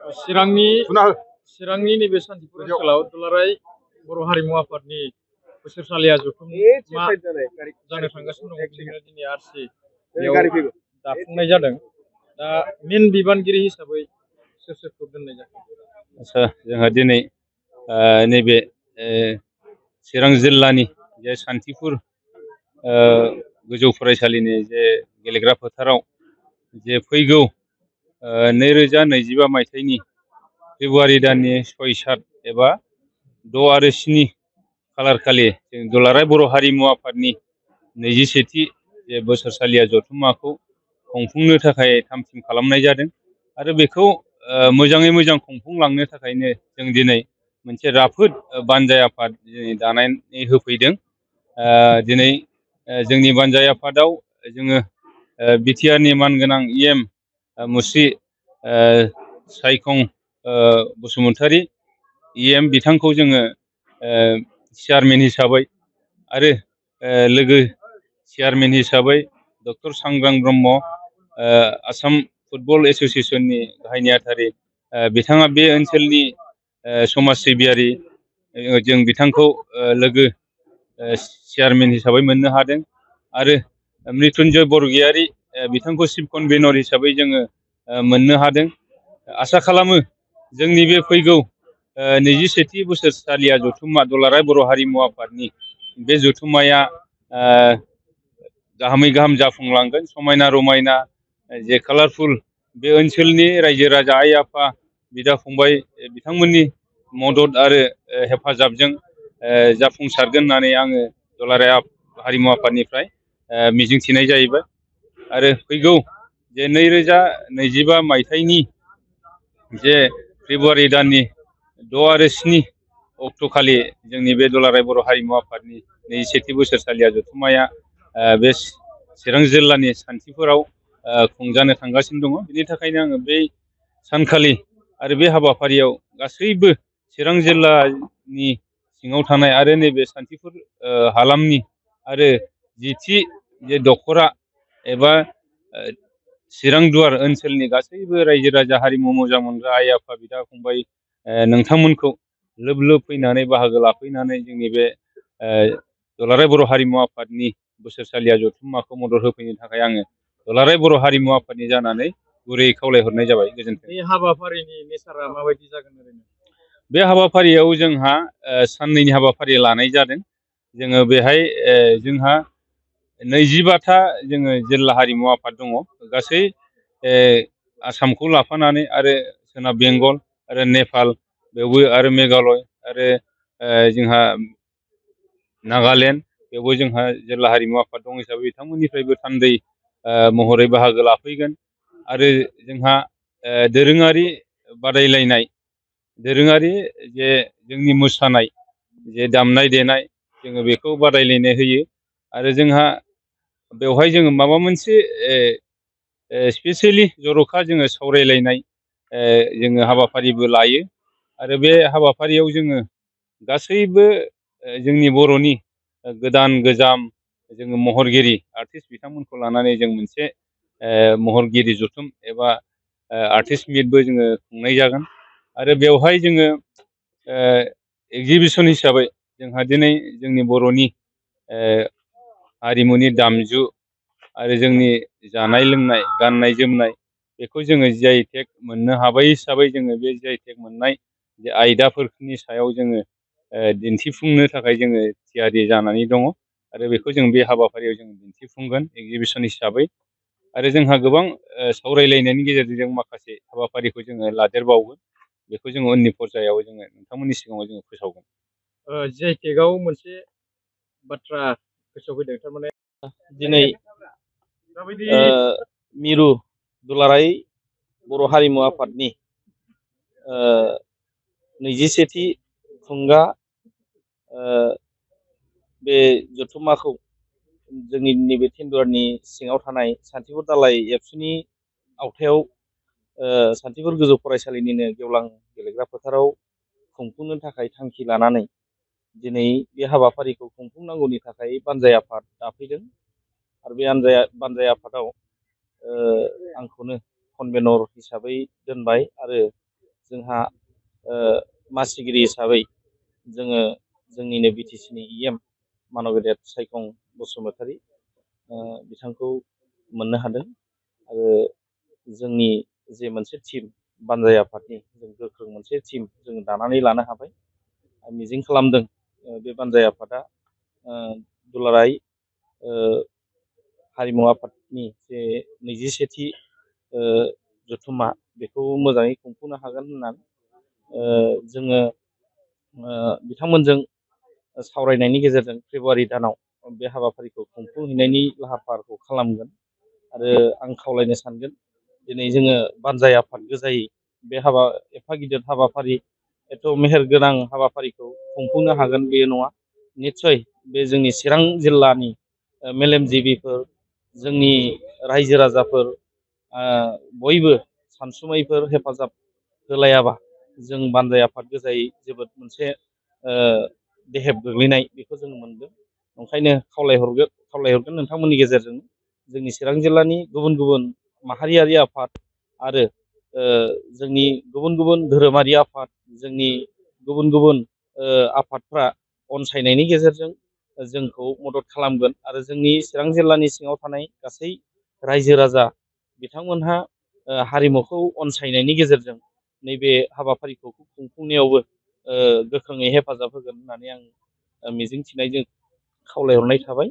चिरांनि नैबे सान्तिपुर ओनसोलाव दुलाराय बर' हारिमु आफादनि बोसोरसालिया जथुम जानो थांगासिनो दङ। बिदिनो दिनै आरसि बेयाव दाफुंनाय जादों। दा मेन बिबानगिरि हिसाबै सोरखौ दोननाय जादों? आदसा जोंहा दिनै नैबे चिरां जिल्लानि जे सान्तिपुर गोजौ फरायसालिनि जे गेलेग्रा फोथाराव जे फैगौ 2025 मायथाइनि फेब्रुवारि दाननि 6-7 एबा 6 आरो 7 खालार खालि जों दुलाराय बर' हारिमु आफादनि 21थि जे बोसोरसालिया जथुम्माखौ खुंफुंनो थाखाय थाम-थिम खालामनाय जादों आरो बेखौ मोजाङै मोजां खुंफुंलांनो थाखायनो जों दिनै मोनसे राफोद बानजाय आफाद दानानै होफैदों। दिनै जोंनि बानजाय आफादाव जोङो बिटिआरनि मानगोनां इएम मुस्रि सायखं बसुमतारी इएम बिथांखौ जोङो चेयारमेन हिसाबै आरो लोगो चेयारमेन हिसाबै डक्टर सांग्रां ब्रह्म आसाम फुटबल एस'सियेसननि गाहाय नेहाथारि बिथाङा बे ओनसोलनि समाज सिबियारि जों बिथांखौ लोगो चेयारमेन हिसाबै मोननो हादों आरो मृत्युन्जय बरगयारी बिथांखौ चिफ कनभेनर हिसाबै जोङो मोननो हादों। आसा खालामो जोंनि बे फैगौ 21थि बोसोरसालिया जथुम्मा दुलाराय बर' हारिमु आफादनि बे जथुम्माया गाहामै गाहाम जाफुंलांगोन। समायना रमायना जे कालारफुल बे ओनसोलनि रायजो राजा आइ आफा बिदा फंबाय बिथांमोननि मदद आरो हेफाजाबजों जाफुंसारगोन होननानै आङो दुलाराय हारिमु आफादनिफ्राय मिजिंथिनाय जाहैबाय। आरो फैगौ जे 2025 मायथाइनि जे फेब्रुवारि दाननि 6 आरो 7 अक्ट'खालि जोंनि बे दुलाराय बर' हारिमु आफादनि 21थि बोसोरसालिया जथुम्माया बे चिरां जिल्लानि सान्तिपुराव खुंजानो थांगासिनो दङ। बिनि थाखायनो आङो बै सानखालि आरो बे हाबाफारियाव गासैबो चिरां जिल्लानि सिङाव थानाय आरो नैबे सान्तिपुर हालामनि आरो जिथि जे दख'रा एबा चिरां दुवार ओनसोलनि गासैबो रायजो राजा हारिमु मोजां मोनग्रा आइ आफा बिदा फंबाय नोंथांमोनखौ लोब लोब फैनानै बाहागो लाफैनानै जोंनि बे दुलाराय बर' हारिमु आफादनि बोसोरसालिया जथुम्माखौ मदद होफैनो थाखाय आङो दुलाराय बर' हारिमु आफादनि जानानै गुरैयै खावलायहरनाय जाबाय। गोजोन्थों। बे हाबाफारिनि नेचारा माबायदि जागोन ओरैनो? बे हाबाफारियाव जोंहा साननैनि हाबाफारि लानाय जादों। जोङो बेहाय जोंहा 22था जोङो जिल्ला हारिमु आफाद दङ। गासै आसामखौ लाफानानै आरो सोनाब बेंगल आरो नेपाल बेवबो आरो मेघालय आरो जोंहा नागालेण्ड बेवबो जोंहा जिल्ला हारिमु आफाद दं हिसाबै बिथांमोननिफ्रायबो थान्दै महरै बाहागो लाफैगोन। आरो जोंहा दोरोङारि बादायलायनाय दोरोङारि जे जोंनि मोसानाय जे दामनाय देनाय जोङो बेखौ बादायलायनाय होयो आरो जोंहा बेवहाय जोङो माबा मोनसे स्पेसियेलि जर'खा जोङो सावरायलायनाय जोङो हाबाफारिबो लायो आरो बे हाबाफारियाव जोङो गासैबो जोंनि बर'नि गोदान गोजाम जोङो महरगिरि आर्टिस्ट बिथांमोनखौ लानानै जों मोनसे महरगिरि जथुम एबा आर्टिस्ट मिटबो जोङो खुंनाय जागोन। आरो बेवहाय जोङो एगजिबिसन हिसाबै जोंहा दिनै जोंनि बर'नि हारिमुनि दामजु आरो जोंनि जानाय लोंनाय गाननाय जोमनाय बेखौ जोङो GI/टेग मोननो हाबाय हिसाबै जोङो बे GI/टेग मोननाय जे आयदाफोरनि सायाव जोङो दिन्थिफुंनो थाखाय जोङो थियारि जानानै दङ आरो बेखौ जों बे हाबाफारियाव जों दिन्थिफुंगोन एगजिबिसन हिसाबै। आरो जोंहा गोबां सावरायलायनायनि गेजेरजों जों माखासे हाबाफारिखौ जोङो लादेरबावगोन। बेखौ जोङो उननि पर्यायाव जोङो नोंथांमोननि सिगाङाव जोङो फोसावगोन। GI/टेगआव मोनसे बाथ्रा गोसोआव फैदों, थारमाने दिनै मिरु दुलाराय बर' हारिमु आफादनि 21थि थुंगा बे जथुम्माखौ जोंनि नैबे टेन्डुवारनि सिङाव थानाय सान्तिपुर दालाइ एबसुनि आवथायाव सान्तिपुर गोजौ फरायसालिनिनो गेवलां गेलेग्रा फोथाराव खुंफुंनो थाखाय थांखि लानानै दिनै बे हाबाफारिखौ खुंफुंनांगौनि थाखाय बानजाय आफाद दाफैदों आरो बे बानजाय आफादाव आंखौनो कनभेनर हिसाबै दोनबाय आरो जोंहा मासिगिरि हिसाबै जोङो जोंनिनो बिटिसिनि इएम मानब गेदेर सायखं बसुमतारी बिथांखौ मोननो हादों आरो जोंनि जे मोनसे टिम बानजाय आफादनि जों गोख्रों मोनसे टिम जों दानानै लानो हाबाय मिजिं खालामदों बे बानजाय आफादा दुलाराय हारिमु आफादनि जे 27थि जथुम्मा बेखौ मोजाङै खुंफुंनो हागोन होननानै जोङो बिथांमोनजों सावरायनायनि गेजेरजों फेब्रुवारि दानाव बे हाबाफारिखौ खुंफुंहैनायनि लाहार फाहारखौ खालामगोन आरो आं खावलायनो सानगोन दिनै जोङो बानजाय आफाद गोजायै बे एफा गिदिर हाबाफारि एथ' मेहेर गोनां हाबाफारिखौ खुंफुंनो हागोन बे नङा निस्सय बे जोंनि चिरां जिल्लानि मेलेमजिबिफोर जोंनि रायजो राजाफोर बयबो सानसुमैफोर हेफाजाब होलायाबा जों बानजाय आफाद गोजायै जोबोद मोनसे देहेब गोग्लैनाय बेखौ जों मोनदों ओंखायनो खावलायहरगोन नोंथांमोननि गेजेरजों जोंनि चिरां जिल्लानि गुबुन गुबुन माहारियारि आफाद आरो जोंनि गुबुन गुबुन धोरोमारि आफाद जोंनि गुबुन गुबुन आफादफ्रा अनसायनायनि गेजेरजों जोंखौ मदद खालामगोन आरो जोंनि चिरां जिल्लानि सिङाव थानाय गासै रायजो राजा बिथांमोनहा हारिमुखौ अनसायनायनि गेजेरजों नैबे हाबाफारिखौ खुंफुंनायावबो गोख्रोङै हेफाजाब होगोन होननानै आं मिजिंथिनायजों खावलायहरनाय थाबाय